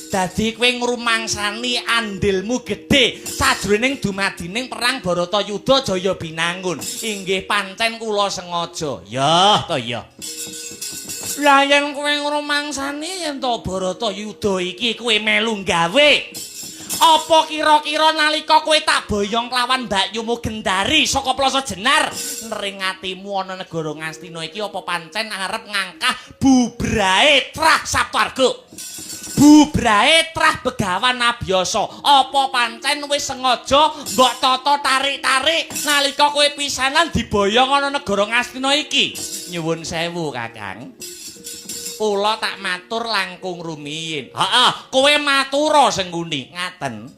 S2: Dadi kowe ngrumangsani andilmu gedhe sajroning dumadining perang Baratayuda Jaya Binangun. Inggih pancen kula sengaja. Ya, to ya. Lah yen kowe ngrumangsani yen to Baratayuda iki kowe melu gawe. Apa kira-kira nalika kowe tak boyong kelawan Mbakyumu Gendari saka Plaza Jenar nering atimu ana negara Ngastina iki apa pancen arep ngangkah bubrahe trah Saptarga? Bubrahe trah Begawan Abyasa. Apa pancen wis sengaja mbok tata tarik-tarik nalika kowe pisanan diboyong ana negara Ngastina iki? Nyuwun sewu, Kakang. Kula tak matur langkung rumiyin. Heeh, kowe matura Sengkuni. Ngaten.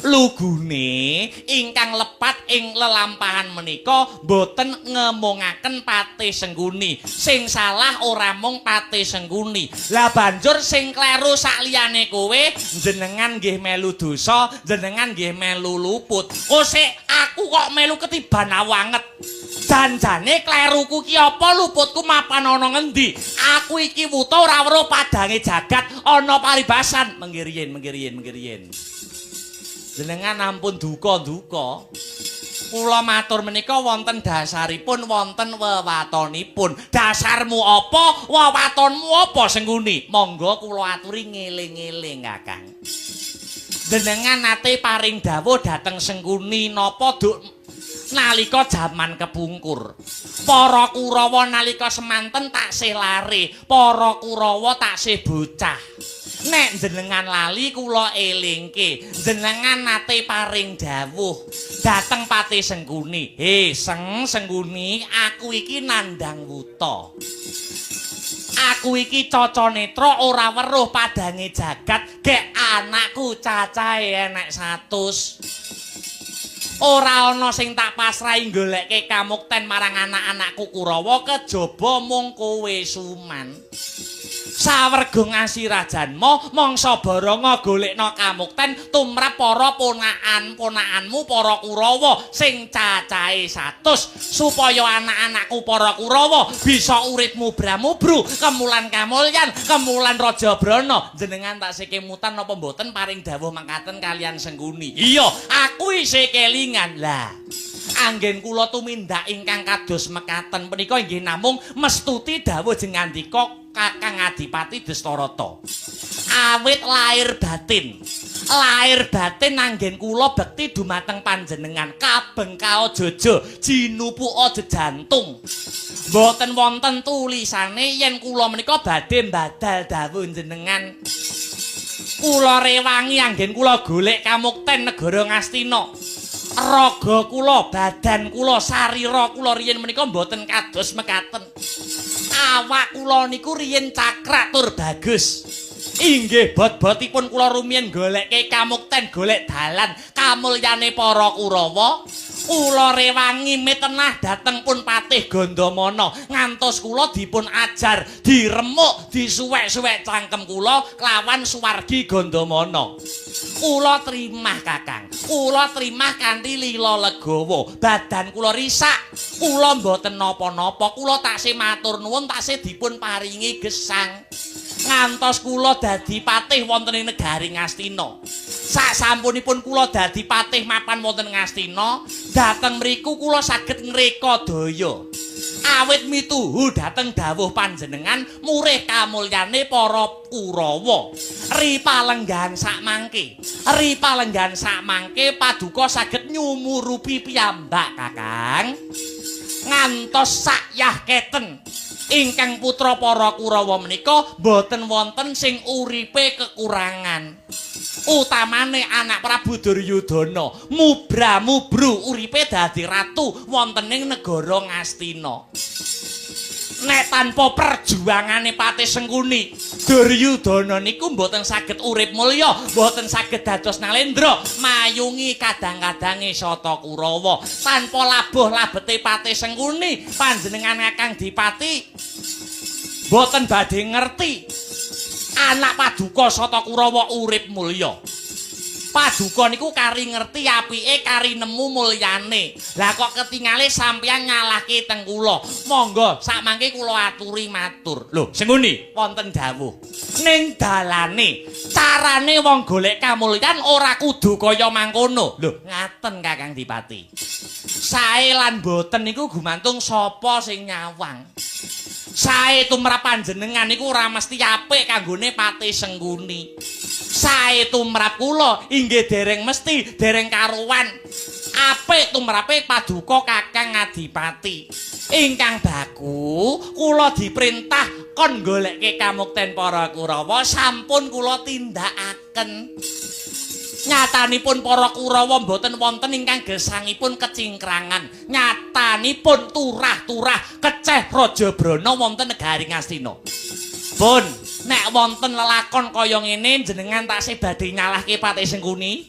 S2: Lugune ingkang lepat ing lelampahan menika boten ngemongaken Patih Sengkuni. Sing salah ora mung Patih Sengkuni. Lah banjur sing kleru sakliyane kowe, jenengan nggih melu dosa, jenengan nggih melu luput. Kosek aku kok melu ketiban awanget. Janjane kleruku ki apa, luputku mapan ana ngendi? Aku iki wuta ora weruh padange jagat ana paribasan. Menggiriyen, menggiriyen, menggiriyen. Jenengan ampun duka-duka. Kula matur menika wonten dasaripun, wonten wewatonipun. Dasarmu apa? Wewatonmu apa Sengkuni? Monggo kula aturi ngeling-eling, Kakang. Jenengan nate paring dawuh dhateng Sengkuni napa duk nalika jaman kepungkur. Para Kurawa nalika semanten taksih lare, para Kurawa taksih bocah. Nek jenengan lali kula elingke, jenengan nate paring dawuh dhateng Patih Sengkuni. He, Seng Sengkuni, aku iki nandhang wuta. Aku iki caca netra ora weruh padange jagat, gek anakku cacahe enek 100. Ora ana sing tak pasrahi goleke kamukten marang anak-anakku Kurawa kejaba mung kowe Suman. Sawerga ngasih rajanma mangsa baranga golekna kamukten tumrap para ponakan-ponakanmu para Kurawa sing cacahe 100 supaya anak-anakku para Kurawa bisa urip mubra-mubru kemulan kamulyan kemulan Raja Brana. Jenengan tak sekemutan napa mboten paring dawuh mangkaten kalian Sengkuni? Iya, aku isih kelingan. Lah anggen kula tumindak ingkang kados mekaten punika inggih namung mestuti dawuh jengandika Kakang Adipati Destarata. Awit lahir batin. Lahir batin anggen kula bekti dumateng panjenengan kabengkao jojo jinupuka jejantung. Mboten wonten tulisane yen kula menika badhe mbadal dawuh jenengan. Kula rewangi anggen kula golek kamukten negara Ngastina. Raga kula, badan kula, sarira kula riyin menika mboten kados mekaten. Awak kula niku riyin cakrak tur bagus. Inggih bot-botipun kula rumiyin goleke kamukten, golek dalan kamulyane para Kurawa. Kula rewangi mitenah dhateng pun Patih Gandamana ngantos kula dipun ajar, diremuk, disuwek-suwek cangkem kula kelawan suwargi Gandamana. Kula trimah, Kakang. Kula trimah kanthi lila legawa. Badan kula risak. Kula mboten napa-napa. Kula taksih matur nuwun, taksih dipun paringi gesang. Ngantos kula dadi patih wonten ing negari Ngastina. Sasampunipun kula dadi patih mapan wonten Ngastina, dhateng mriku kula saged ngreka daya. Awit mituhu dhateng dawuh panjenengan murih kamulyane para Kurawa. Ri palenggan sakmangke, ri palenggan sakmangke paduka saged nyumurupi piyambak, Kakang. Ngantos sakyah keten ingkang putra para Kurawa menika boten wonten sing uripe kekurangan. Utamane anak Prabu Duryudana mubra-mubru uripe dadi ratu wonten ing negara Ngastina. Nek tanpa perjuangane Patih Sengkuni, Duryudana niku mboten saged urip mulya, mboten saged dados nalendra, mayungi kadang-kadange Sata Kurawa. Tanpa labuh labete Patih Sengkuni, panjenengan Kakang Dipati mboten badhe ngerti anak paduka Sata Kurawa urip mulya. Paduka niku kari ngerti apike, kari nemu mulyane. Lah kok ketingale sampeyan nyalahke teng kula. Monggo sakmangke kula aturi matur. Lho, Sengkuni wonten dawuh. Ning dalane, carane wong golek kamulyan ora kudu kaya mangkono. Lho, ngaten Kakang Dipati. Sae lan boten niku gumantung sapa sing nyawang. Sae tumrap panjenengan niku ora mesti apik kanggone Patih Sengkuni. Sae tumrap kula inggih dereng mesti, dereng karuan. Apik tumrape paduka Kakang Adipati. Ingkang baku kula diperintah kon golekke kamukten para Kurawa sampun kula tindakaken. Nyatanipun para Kurawa mboten wonten ingkang gesangipun kecingkrangan. Nyatanipun turah-turah keceh Raja Brana wonten negari Ngastina. Pun, nek wonten lelakon kaya ngene jenengan taksih badhe nyalahke Patih Sengkuni?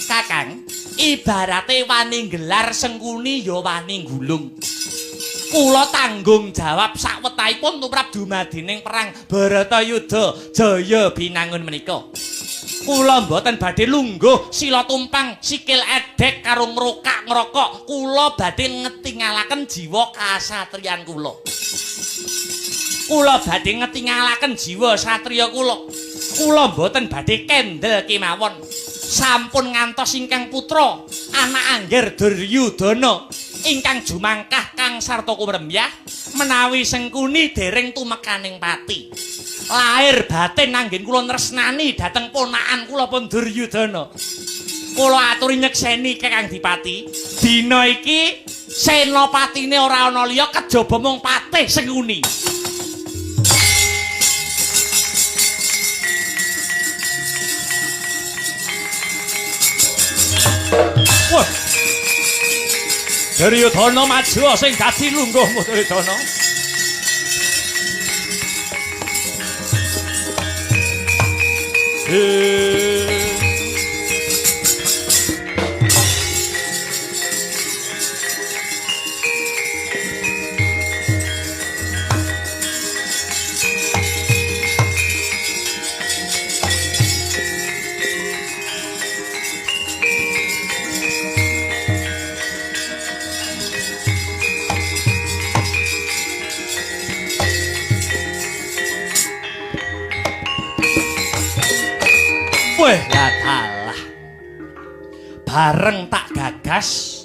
S2: Kakang, ibarate wani gelar Sengkuni ya wani gulung. Kula tanggung jawab sakwetahipun tumrap dumadining perang Bharatayuda Jaya Binangun menika. Kula mboten badhe lungguh sila tumpang sikil edek karo ngrokak-ngrokok. Kula badhe ngetingalaken jiwa kasatriyan kula. Kula badhe ngetingalaken jiwa satriya kula. Kula mboten badhe kendel kemawon. Sampun ngantos ingkang putra anak angger Duryudana ingkang jumangkah kang sarta kumrembyah menawi Sengkuni dereng tumekaning pati. Lahir batin anggen kula nresnani dhateng ponakan kula pun Duryudana. Kula aturi nyekseni Kakang Dipati, dina iki senopatine ora ana liya kejaba mung Patih Sengkuni. Wah. Duryudana maju sing dadi lungguhmu Duryudana. Weh, lah. Bareng tak gagas,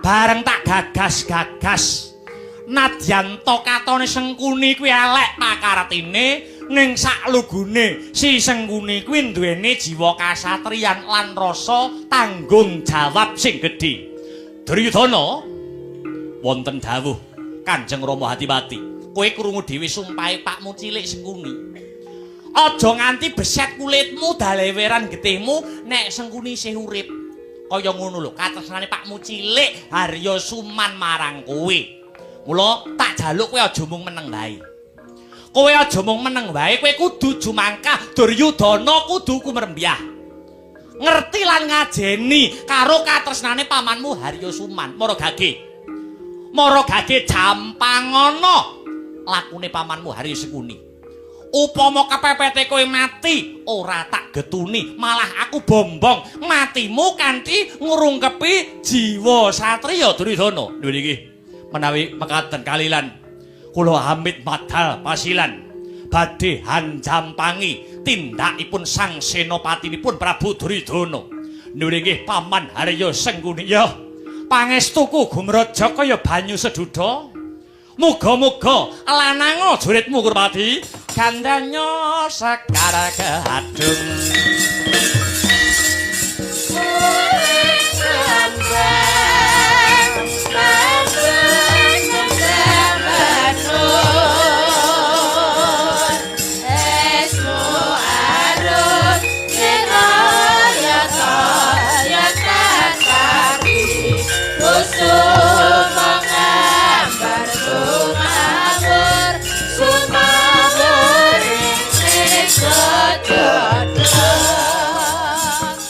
S2: bareng tak gagas-gagas. Nadyan to katone Sengkuni kuwi elek pakartine, ning saklugune si Sengkuni kuwi duweni jiwa kasatriyan lan rasa tanggung jawab sing gedhe. Duryudana, wonten dawuh Kanjeng Rama Adipati, kowe krungu dhewe sumpahe pakmu cilik Sengkuni. Aja nganti beset kulitmu daleweran getihmu nek Sengkuni isih urip. Kaya ngono lho katresnane pakmu cilik Harya Suman marang kowe. Mula tak jaluk kowe aja mung meneng wae. Kowe aja mung meneng wae, kowe kudu jumangkah Duryudana kudu kumrembyah. Ngerti lan ngajeni karo katresnane pamanmu Harya Suman. Mara gage. Mara gage jampangana lakune pamanmu Harya Sengkuni. Upama kepepete kowe mati, ora tak getuni, malah aku bombong matimu kanthi ngrungkepi jiwa satriya Duryudana. Lho niki menawi mekaten kalilan kula amit madal pasilan. badhe hanjampangi tindakipun sang senopatinipun Prabu Duryudana. Nuringgih Paman Harya Sengkuni ya. Pangestuku gumraja kaya banyu seduda. Muga-muga lananga juritmu Kurpati gandanya sekar kehadung.
S4: Muring kembang.